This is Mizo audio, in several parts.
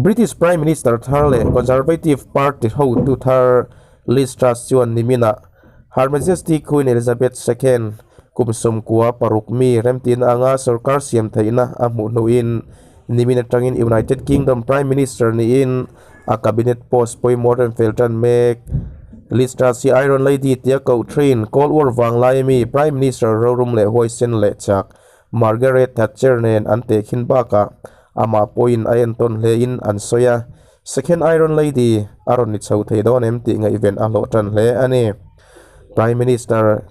British Prime Minister thar leh Conservative Party hotu thar Liz Truss chuan niminah Her Majesty Queen Elizabeth ii kum 96 mi remtihna anga sorkar siam theihna a hmuh hnuin nimin atangin United Kingdom Prime Minister niin a cabinet post pawimawh remfel tan mek. Liz Truss hi Iron Lady tia koh thin Cold War vanglai ami Prime Minister rorum leh huaisen leh chak Margaret Thatcher nen an tehkhin bakah amah pawhin a entawn hlein an sawi a, Second Iron Lady a rawn ni chho thei dawn em tih ngaihven a hlawh tan hle a ni. Prime Minister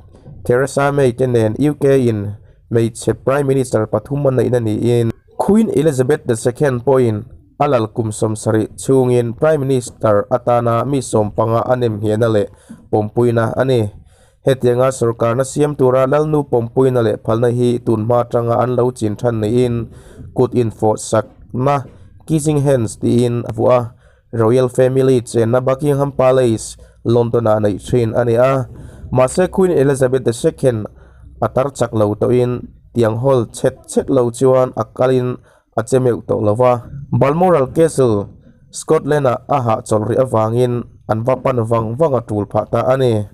Theresa May te nen UK in hmeichhe Prime Minister pathum a neihna niin Queen Elizabeth the Second pawhin a lal kum 70 chhungin Prime Minister atana mi 15 a nemnghenna leh pawmpuina a ni. Hetianga sorkarna siam tura Lalnu pawmpuina leh phalna hi tun hma atanga an lo chin than niin kut infawh sakna, kissing hands, tiin a vuah a. Royal Family chenna Buckingham Palace, London-ah neih thin a ni a. Mahse Queen Elizabeth the Second a tar chak lo tawhin tiang hawl chhet chhet lo chuan a kalin a che meuh tawh lo va. Balmoral Castle, Scotland-ah a hahchawlh rih avangin an va pan vang vang a tul phah ta a ni.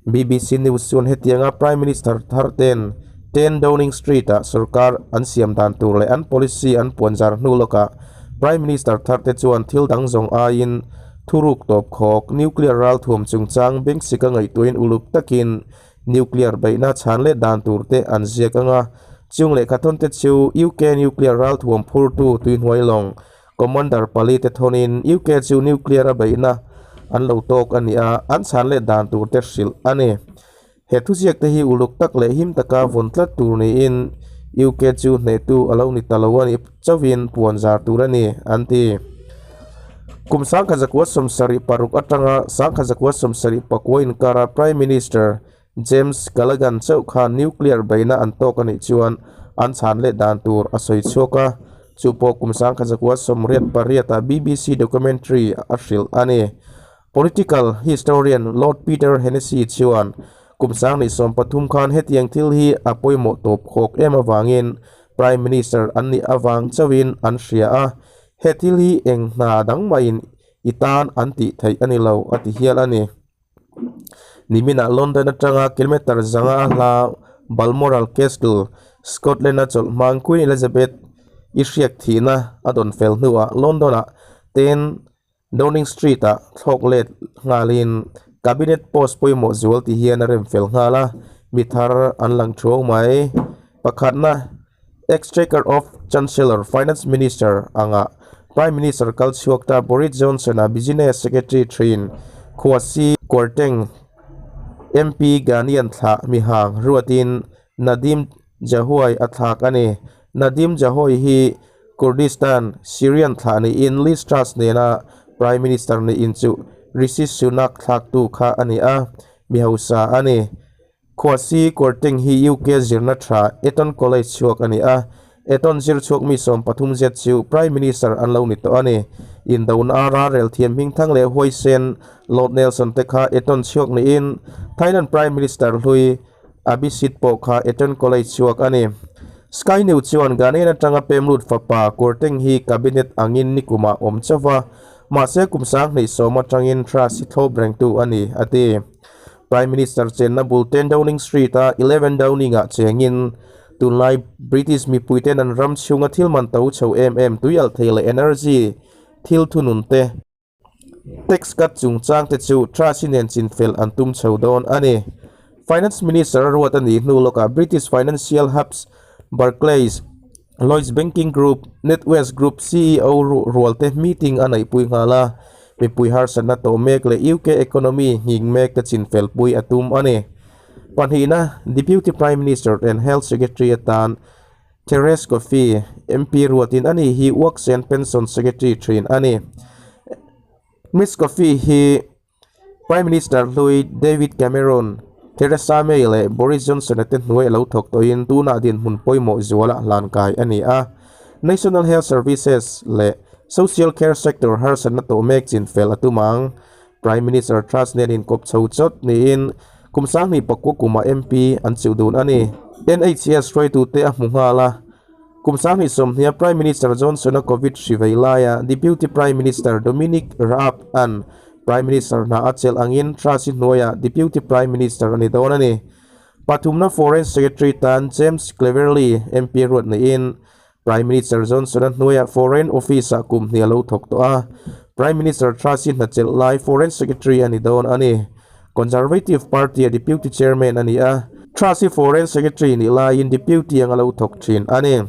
BBC News chuan hetianga Prime Minister thar ten 10 Downing Street-ah sorkar an siam dan tur leh an policy an puanzar hnu lawkah Prime Minister thar te chuan thil dang zawng aiin thuruk tawp khawk nuclear ralthuam chungchang bengsika ngaihtuahin uluk takin Nuclear beihna chhan leh dan tur te an ziak ang a, chung lehkhathawn te chu UK nuclear ralthuam phurtu tuihnuai lawng Commander pali te thawnin UK chu nuclear a beihna an lo tawk a ni a, an chhan leh dan tur te hrilh a ni. He thuziak te hi uluk tak leh him taka vawn tlat tur niin UK chu hnehtu a lo ni ta lo a nih chauhin puan zar tur a ni, an ti. Kum 1976 atanga 1974 inkara Prime Minister James Callaghan chauh khan nuclear beihna an tawk a nih chuan an chhan leh dan tur a sawi chhuak a, chu pawh kum 1988 ah BBC documentary a hrilh a ni. Political historian Lord Peter Hennessy chuan kum 2013 khan hetiang thil hi a pawimawh tawp khawk em avangin Prime Minister an nih avang chauhin an hria a, He thil hi eng hna dang mahin i tan an tih theih a ni lo, a ti hial a ni. Niminah London atanga kilometre zanga a hla Balmoral Castle, Scotland-a chawlh hmang Queen Elizabeth I hriak thihna a dawn fel hnuah London-ah ten Downing Street-ah thlawk let nghalin Cabinet post pawimawh zual ti hian a rem fel nghal a, mi thar an lang thuang mai. Pakhatna, Exchequer of Chancellor, Finance Minister anga Prime Minister kal chhuak ta Boris Johnson-a Business Secretary thin Kwasi Kwarteng MP Ghanaian thlah mihang ruatin Nadim Zahawi a thlak a ni. Nadim Zahawi hi Kurdistan, Syrian thlah niin Liz Truss nena Prime Minister niin chu Rishi Sunak thlaktu kha a ni a, mi hausa a ni. Kwasi Kwarteng hi UK zirna tha Eton College chhuak a ni a, Eton zir chhuak mi 13 zet chu Prime Minister an lo ni tawh a ni. Indona a rarel thiam hmingthang leh huaisen Lord Nelson te kha Eton chhuak niin Thailand Prime Minister hlui Abhisit pawh kha Eton College chhuak a ni. Sky News chuan Ghanaian atanga pemlut fapa Kwarteng hi cabinet angin nikumah awm chauh va, mahse kum 2010 atangin Truss hi thlawp rengtu a ni, a ti. Prime Minister chenna bul 10 Downing Street-a 11 Downing-ah chengin tunlai British mipuiten an ram chhunga thil man to chho em em tuialhthei leh energy thil thunun te, Tax cut chungchang te chu Truss hi nen chinfel an tum chho dawn a ni. Finance Minister a ruat a nih hnu lawkah British financial hubs Barclays, Lloyds Banking Group, NatWest Group ceo rualte meeting a neihpui nghal a, mipui harsatna tawh mek leh UK economy nghing mek te chinfelpui a tum a ni. Pahnihna, Deputy Prime Minister and Health Secretary atan Therese Coffey, MP ruatin ani hi Works and Pension Secretary thin a ni. Miss Coffey hi Prime Minister hlui David Cameron, Theresa May leh Boris Johnson-a te hnuai a lo thawk tawhin tunah dinhmun pawimawh zualah hlan kai a ni a. National Health Services leh Social Care Sector harsatna tawh mek chinfel a tum ang. Prime Minister Truss nen inkawp chho chawt niin kum 2009 kumah MP an chuh dun a ni. NHS hruaitute a hmu nghal a. Kum 2020-a Prime Minister Johnson-a Covid hri vei laia Deputy Prime Minister Dominic Raab-a'n Prime Minister hna a chelh angin Truss-i hnuaiah Deputy Prime Minister a ni dawn a ni. Pathumna Foreign Secretary tan James Cleverly MP ruat niin Prime Minister Johnson-a hnuaiah Foreign Office-ah kum hnih a lo thawk tawh a, Prime Minister Truss-i hna chelh lai Foreign Secretary a ni dawn a ni. Conservative Party-a Deputy Chairman a ni a, Truss-i Foreign Secretary nih laiin Deputy ang a lo thawk thin a ni.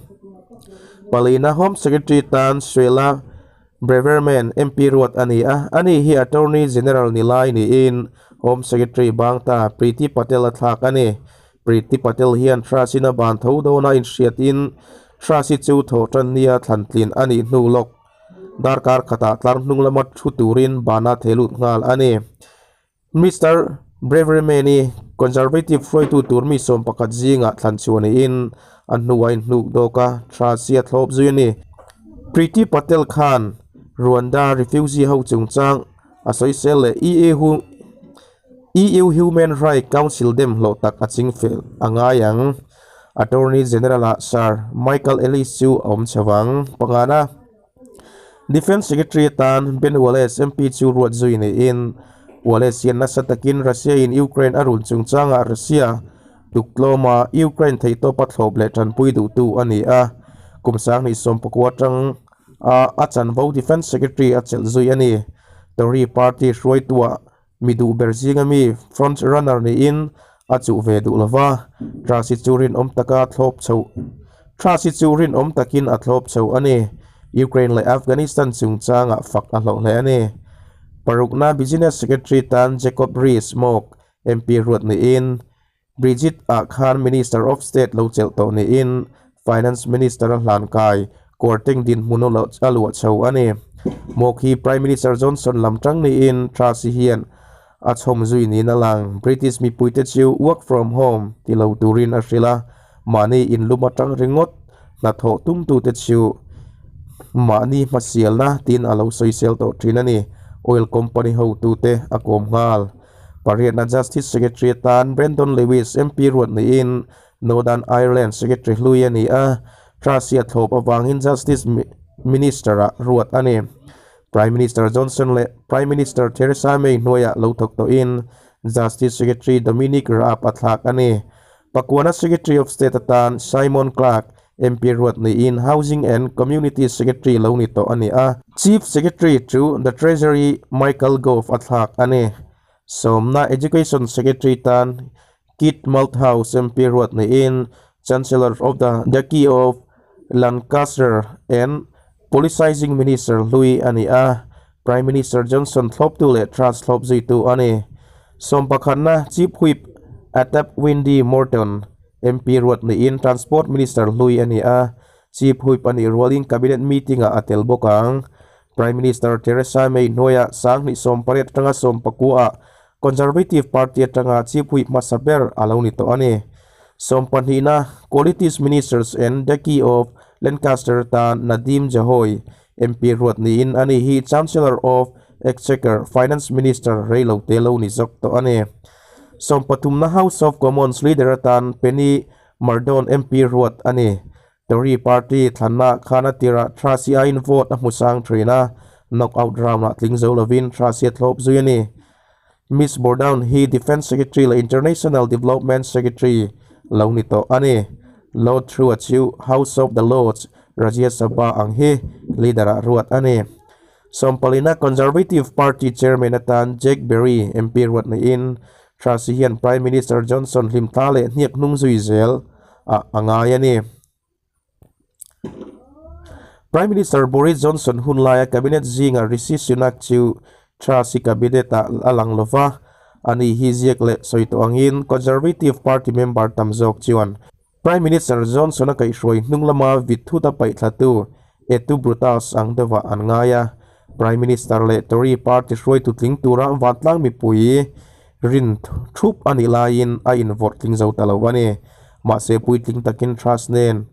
Palina Home Secretary tan Suella Braverman MP ruat a ni a, ani hi Attorney General ni lai niin Home Secretary bang ta Priti Patel a thlak a ni. Priti Patel hian Truss-in a ban tho dawn a inhriatin Truss-i chu thawh tan nia thlan tlin a nih hnu lawk darkar khatah tlar hnung lama thu turin bana thei lut nghal a ni. Mister Braverman-i Conservative hruaitu tur mi 11 zingah thlan chhuah niin a hnuah a inhnuk dawk a, Truss-i a thlawp zui a ni. Priti Patel khan Rwanda refugee ho chungchang a sawisel leh EU EU Human Rights Council dem hlawh tak a ching fel a ngai ang. Attorney General-ah Sir Michael Ellis chu a awm chho ang. Pangana, Defence Secretary atan Ben Wallace MP chu ruat zui niin Wallace hian nasa takin Russia-in Ukraine a run chungchangah Russia tuktlawma Ukraine theihtawpa thlawp leh tanpui duhtu a ni a. Kum 2019 atang a a chanvo Defence Secretary a chelh zui a ni. Tory party hruaituah Mi duh ber zinga mi front runner niin a chuh ve duh lova, Truss hi chu rinawm taka thlawp chho Truss hi chu rinawm takin a thlawp chho a ni. Ukraine leh Afghanistan chungchangah fak a hlawh hle a ni. Parukna Business Secretary tan Jacob Rees-Mogg MP ruat niin Bridget ah khan Minister of State lo chelh tawh niin Finance Minister a hlan kai Kwarteng dinhmun a luah chho a ni. Mawk hi Prime Minister Johnson lam tang niin Truss-i hian a chhawm zui niin a lang. British mipuite chu work from home ti lo turin a hrilh a, mahni inlum atang ringawt hnathawh tumtute chu mahni hmasialna tiin a lo sawisel tawh thin a ni. Oil company hotute a kawm nghal. Pariatna Justice Secretary atan Brandon Lewis MP ruat niin Northern Ireland Secretary hlui a ni a, Truss hi a thlawp avangin Justice Minister-ah ruat a ni. Prime Minister Johnson leh Prime Minister Theresa May hnuaiah lo thawk tawhin Justice Secretary Dominic Raab a thlak a ni. Pakuana Secretary of State atan Simon Clarke MP ruat niin Housing and Communities Secretary lo ni tawh a ni a. Chief Secretary chu The Treasury Michael Gove a thlak a ni. Sawmna Education Secretary tan Kit Malthouse MP ruat niin Chancellor of the Duchy of Lancaster and Politicizing Minister hlui a ni a. Prime Minister Johnson thlawptu leh Truss thlawp zuitu a ni. Sawmpakhatna Chief Whip Atap Wendy Morton MP ruat niin Transport Minister hlui a ni a, Chief Whip a nih rualin Cabinet meeting-ah a tel bawk ang. Prime Minister Theresa May hnuaiah 2018 atanga 19-ah Conservative Party atanga Chief Whip hmasa ber a lo ni tawh a ni. Sawmpahnihna Qualities Ministers and Duchy of Lancaster tan Nadhim Zahawi MP ruat niin ani hi Chancellor of Exchequer, Finance Minister rei lo te lo ni zawk tawh a ni. Sawmpathumna House of Commons leader atan Penny Mordaunt MP ruat a ni. Tory party thlanna khan a tirah Truss-i aiin vote a hmu sang thin a, knockout round-ah tling zo lovin Truss-i a thlawp zui a ni. Miss Mordaunt hi Defence Secretary leh International Development Secretary lo ni tawh a ni. Lord Trua chu House of the Lords, Rajya Sabha ang hi leader-ah ruat a ni. Sawmpalina Conservative Party Chairman atan Jack Berry MP ruat niin Truss hian Prime Minister Johnson hlimthla leh hniak hnung zui zel ah a ngai a ni. Prime Minister Boris Johnson hun laia Cabinet zinga Rishi Sunak chu Truss hi Cabinet-ah a lang lo va, ani hi ziak leh sawi tawh angin Conservative Party member tam zawk chuan Prime Minister Johnson-a kaihhruai hnung lama vit thut a paih thlatu Et tu Brutus ang deuhah an ngai a, Prime Minister leh Tory Party hruaitu tling tura vantlang mipui rin thup a nih laiin a invawrh tling zo ta lo a ni. Mahse puitling takin Truss nen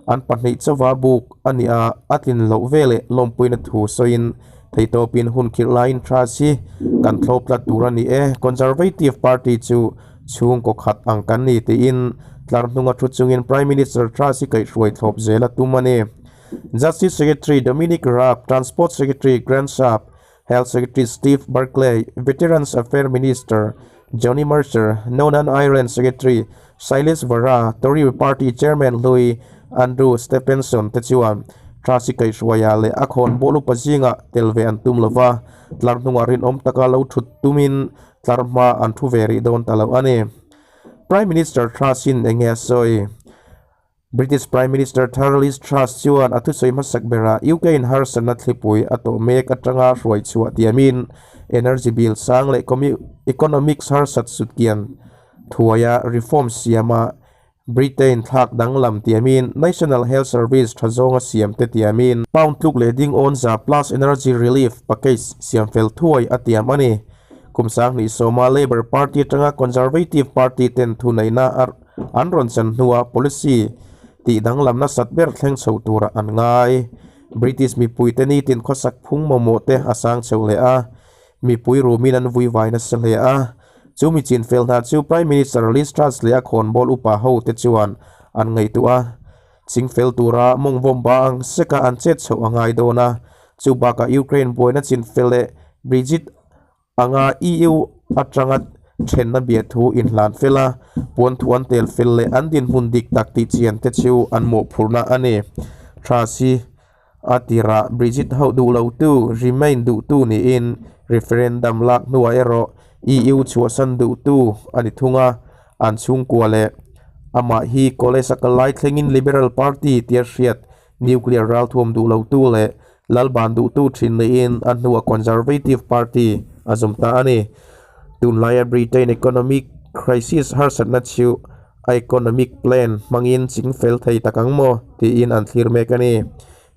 an pahnih chauha buk a nih a, a tlin loh veleh lawmpuina thu sawiin theihtawpin hun khirh laiin Truss hi kan thlawp tlat tur a ni e. Conservative Party chu Chhungkaw khat ang kan ni tiin tlar hnunga thu chungin Prime Minister Truss hi kaihhruai thlawp zel a tum a ni. Justice Secretary Dominic Raab, Transport Secretary Grant Shapps, Health Secretary Steve Barclay, Veterans Affairs Minister Johnny Mercer, Northern Ireland Secretary Shailesh Vara, Tory Party Chairman hlui Andrew Stephenson te chuan Truss hi kaihhruaia leh a khawn bawlh upa zingah tel ve an tum lova, tlar hnungah rinawm taka lo thut tumin tlar hma an thu ve rih dawn ta lo a ni. Prime Minister Truss-in eng nge a sawi? British Prime Minister thar Liz Truss chuan a thusawi hmasak berah UK in harsatna thlipui a tawh mek atanga hruai chhuah tiamin energy bill sang leh economics harsat sutkian thuaia reform siama Britain thlak danglam tiamin National Health Service tha zawnga siam te tiamin pound tluk leh ding awn za plus energy relief package siam fel thuai a tiam a ni. Kum 2010-a Labour Party atanga Conservative Party ten thuneihna a An rawn chan hnua policy tih danglam nasat ber thleng chho turah an ngai. British mipuite nitin khawsak phung mamawh te a sang chho hle a, mipui rumin an vui vai nasa hle a. Chu mi chin fel hna chu Prime Minister Liz Truss leh a khawnbawl upa ho te chuan an ngaihtuah a. Ching fel tura mawng vawm ba ang seka an chet chhoh a ngai dawn a. Chu bakah Ukraine buaina chin fel leh Brexit Anga EU atanga thenna biathu inhlan fel a, puanthu an tel fel leh an dinhmun dik tak tih chian te chu an mawhphurhna a ni. Truss hi a tirah Brexit hauh duh lotu, Remain duhtu niin referendum lak hnuah erawh EU chhuahsan duhtu a ni thung a, an chhungkua leh amah hi college a kal lai thlengin Liberal Party tia hriat Nuclear ralthuam duh lotu leh lalban duhtu thin niin a hnua Conservative Party a zawm ta a ni. Tunlaia Britain economic crisis harsatna chu a economic plan hmangin ching fel thei tak ang maw tiin an thlir mek a ni.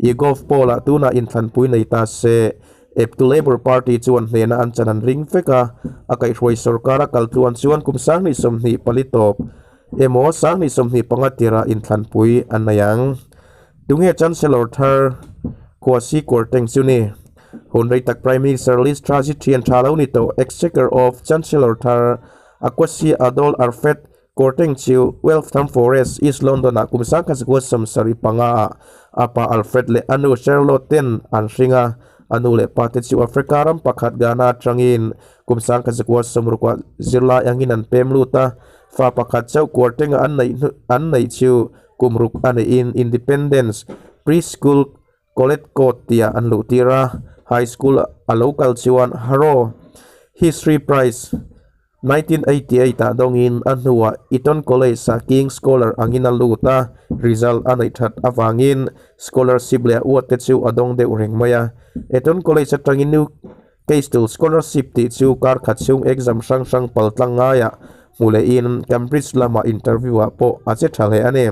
YouGov poll-ah tunah inthlanpui nei ta se, eptu Labour Party chuan hnehna an chan an ring vek a, a kaihhruai sorkar a kal tluan chuan kum 2024 tawp Emaw 2025 tirah inthlanpui an nei ang. Tunge Chancellor thar Kwasi Kwarteng chu ni? Hun rei tak Prime Minister Liz Truss hi thian tha lo ni tawh Exchequer of Chancellor thar Akwasi Adol Arfet Kwarteng chu Waltham Forest, East London ah kum 1975 ah a pa Alfred leh a nu Charlotte ten an hring a. A nu leh pa te chu Africa ram pakhat Ghana atangin kum 1960 ah zirlai angin an pem lut a. Fa pakhat chauh Kwartenga an neih hnu an neih chu kum ruk a neihin Independence Pre-School Collet Court tia an luh tir a, High School a lo kal chuan Harrow History Prize 1988 ah dawngin a hnuah Eton College ah King's Scholar angin a lut a, result a neih that avangin scholarship leh a uate chu a dawng deuh reng mai a. Eton College atangin New Castle Scholarship tih chu kar khat chhung exam hrang hrang pal tlang ngaiah hmu lehin Cambridge lama interview ah pawh a che tha hle a ni.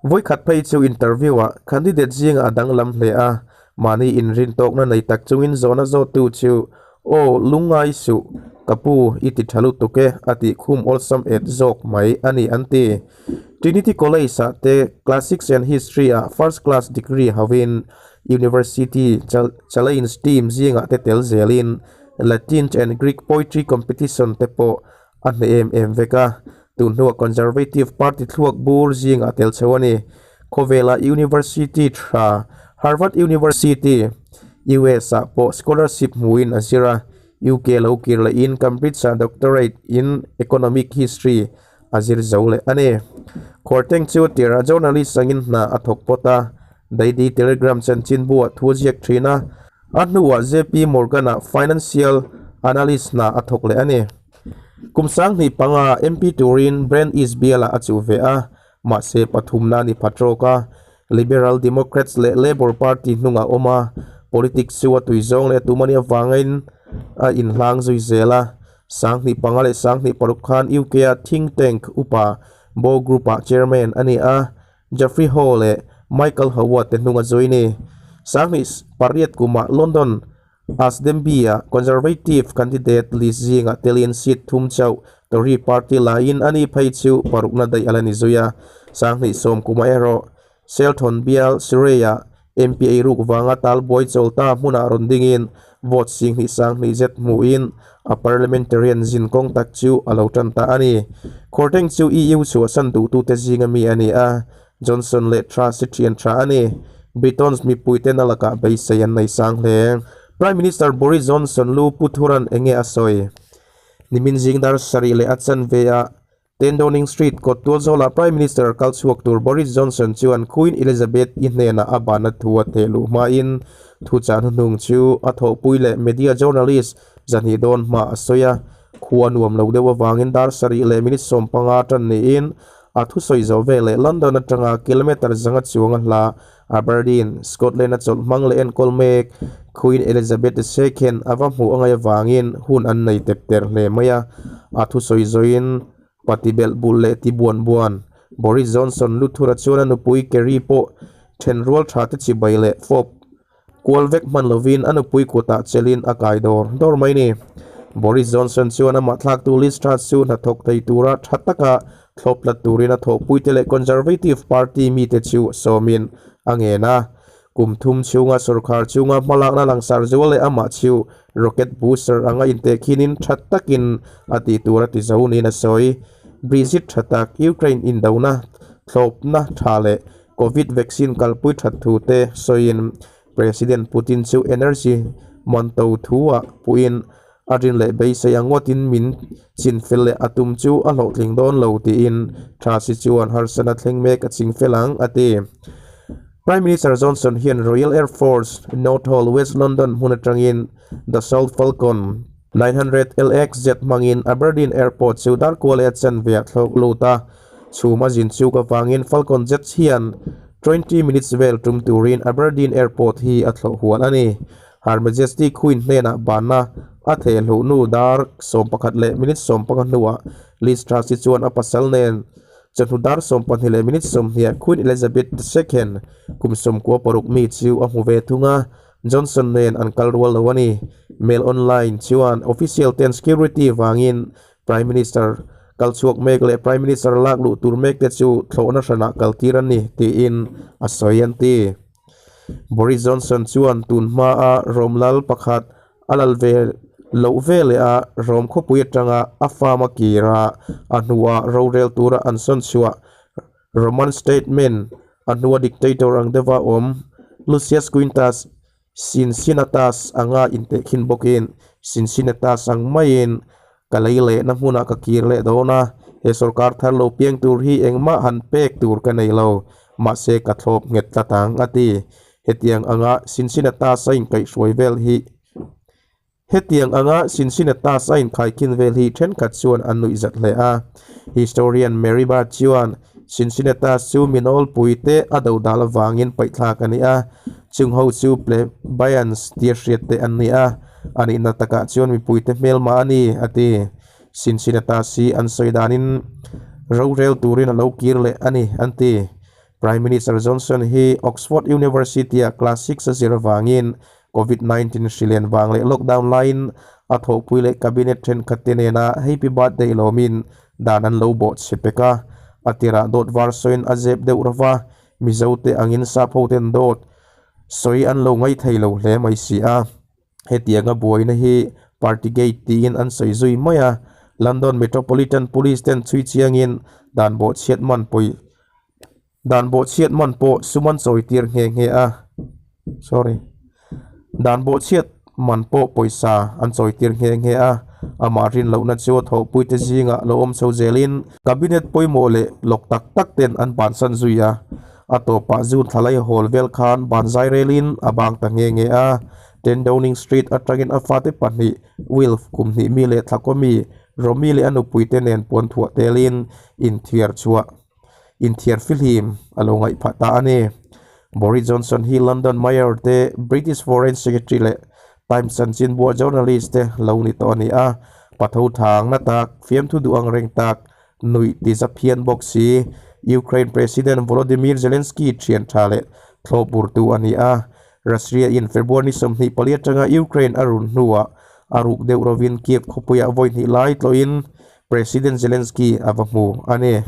Vawikhat phei chu interview ah candidate zingah a danglam hle a, mahni inrin tawkna nei tak chungin zawhna zawttu chu Aw lungngai suh, ka pu i ti tha lutuk e a tih khum awlsam et zawk mai a ni an ti. Trinity College ah te Classics and History ah first class degree hovin University Challenge team zingah te tel zelin Latin and Greek poetry competition te pawh a hneh em em vek a, tun hnuah Conservative Party thluak bur zingah tel chho a ni. Khawvela University tha Harvard University, US ah pawh scholarship hmuin a zir a, UK lo kir lehin Cambridge-ah doctorate in Economic History a zir zo leh a ni. Khuarteng chu tirah journalist angin hna a thawk pawt a, Daily Telegram chanchinbu-ah thu a ziak thin a, a hnuah JP Morgan-ah financial analyst hna a thawk leh a ni. Kum 2005 MP turin Brent East bialah a chuh ve a, mahse pathumna a ni pha tawk a, Liberal Democrats leh Labour Party hnungah awm a, politics chu a tui zawng leh a tum a nih avangin a inhlang zui zel a. 2005 leh 2006 khan UK-a think tank upa Bow Group-ah chairman a ni a, Geoffrey Howe leh Michael Howard te hnung a zui ni. 2008 kumah London Asdenby-a Conservative candidate list zingah telin seat thum chauh Tory party laiin a ni phei chu parukna daih a la ni zui a. 2010 kumah erawh Selthon bial Surrey-ah MP eiruk vanga talbuai chawl ta hmunah rawn dingin vote 20 sanghnih zet hmuhin a parliamentarian zin kawng tak chu a lo tan ta a ni. Kawrteng chu EU chhuahsan duhtute zinga mi a ni a, Johnson leh Truss hi thian tha a ni. Britons mipuiten a lakah beisei an nei sang hle. Prime Minister Boris Johnson lu pu Thuran enge a sawi? Nimin zing dar sarih leh a chanve ah Ten Downing Street kawt tual zawlah Prime Minister kal chhuak tur Boris Johnson chuan Queen Elizabeth I hnenah a bahna thu a theh luh hmain thuchah hnuhnung chu a thawhpui leh media journalist zahnih dawn hma a sawi a. Khua nuam lo deuh avangin dar sarih leh minute 15 tan niin a thusawi zawh veleh London atanga kilometre zanga chuang a hla Aberdeen, Scotland a chawlh hmang leh enkawl mek Queen Elizabeth II a va hmuh angai avangin hun an nei tep ter hle mai a, a thusawi zawiin pati belh bulh leh ti buan buan. Boris Johnson Luthura chuan a nupui Carrie pawh thenrual tha te chibai leh fawp kual vek hman lovin a nupui kutah chelin a kai dawr dawr mai ni. Boris Johnson chuan amah thlaktu Liz Truss chu hnathawk thei tura tha taka Thlawp tlat turin a thawhpuite leh Conservative Party mite chu sawmin a ngen a. Kum thum chhunga sorkar chunga hmalakna langsar zual leh amah chu rocket booster anga intehkhinin tha takin a tih tur a ti zo niin a sawi. Brexit tha tak, Ukraine indona thlawpna tha leh Covid vaccine kalpui that thu te sawiin President Putin chu energy man to thu ah puhin A rin leh beisei ang ngawtin min chin fel leh a tum chu a hlawhtling dawn lo tiin Truss-i chuan harsatna thleng mek a ching fel ang, a ti. Prime Minister Johnson hian Royal Air Force North Hall, West London hmun atangin Dassault Falcon 900 LXZ hmangin Aberdeen Airport chu darkual leh a chanve ah thlawk lut a. Chhum a zin chuk avangin Falcon Jets hian 20 minutes vel tum turin Aberdeen Airport hi a thlawh hual a ni. Her Majesty Queen hnenah banna a thehluh nu dar 11 leh minute 15 hnuah Liz Truss-i chuan a pasal nen chawhnu dar 12 leh minute 20 ah Queen Elizabeth II kum 96 mi chu a hmu ve thung a, Johnson nen an kal rual lo a ni. Mail Online chuan official ten security vangin Prime Minister kal chhuak mek leh Prime Minister lak luh tur mek te chu thlawhna hranah kal tir a ni tiin a sawi an ti. Boris Johnson chuan tun hmaa Rom lal pakhat a lal ve loh ve leh a Rom khawpui atanga a farm a kir a, a hnuah rorel tura an sawn chhuah Roman statesman a hnua dictator ang deuha awm Lucius Quintus Cincinnatus anga intehkhin bawkin Cincinnatus ang maiin Ka lei lehna hmunah ka kir leh dawn a, he sorkar thar lo piang tur hi engmah han pek tur ka nei lo, mahse ka thlawp nghet tlat ang, a ti. Hetiang anga Cincinnatus a inkaihhruai vel hi Hetiang anga Cincinnatus a inkhaikhin vel hi thenkhat chuan an nuih zat hle a. Historian Mary Bird chuan Cincinnatus chu mi nawlpui te a dodal avangin paihthlak a ni a, chung ho chu plebeians tia hriat te an ni a. A nihna takah chuan mipuite hmelma a ni, a ti. Cincinnatus hi an sawi danin rorel turin a lo kir leh a ni, an ti. Prime Minister Johnson hi Oxford University-a class six a zir avangin Covid 19 hri len vang leh lockdown laiin a thawhpui leh cabinet thenkhatte nena Happy Birthday lawmin dan an lo bawh chhe pek a. A tirah dawt var sawiin a zep deuh rova, Mizote angin sap hoten dawt sawi an lo ngaithei lo hle mai si a. Hetianga buaina hi Partygate tiin an sawi zui mai a, London Metropolitan Police ten chhui chiangin dan bawhchhiat man pawi dan bawhchhiat man pawh sum an chawi tir nghe nghe a, sorry, dan bawhchhiat man pawh pawisa an chawi tir nghe nghe a, amah rin lohna chu a thawhpuite zingah lo awm chho zelin Cabinet pawimawh leh lawk tak tak ten an bansan zui a. A tawpah June thla lai hawl vel khan banzai relin a bang ta nghe nghe a. Ten Downing Street atangin a fate pahnih Wilf kum hnih mi leh thlakaw mi Romy leh a nupuite nen puan thuah telin inthiar chhuah inthiar fihlim a lo ngaih phah ta a ni. Boris Johnson hi London Mayor te, British Foreign Secretary leh Times chanchinbua journalist te lo ni tawh a ni a. Patho thang na tak, fiamthu duh ang reng tak, Nuih ti za phian bawk si. Ukraine President Volodymyr Zelensky thian tha leh thlawp burtu a ni a. Russia in February ni 24 atanga Ukraine a run hnuah a ruk deuh rovin Kiev khawpuiah vawi hnih lai tlawhin President Zelensky a va hmu a ni.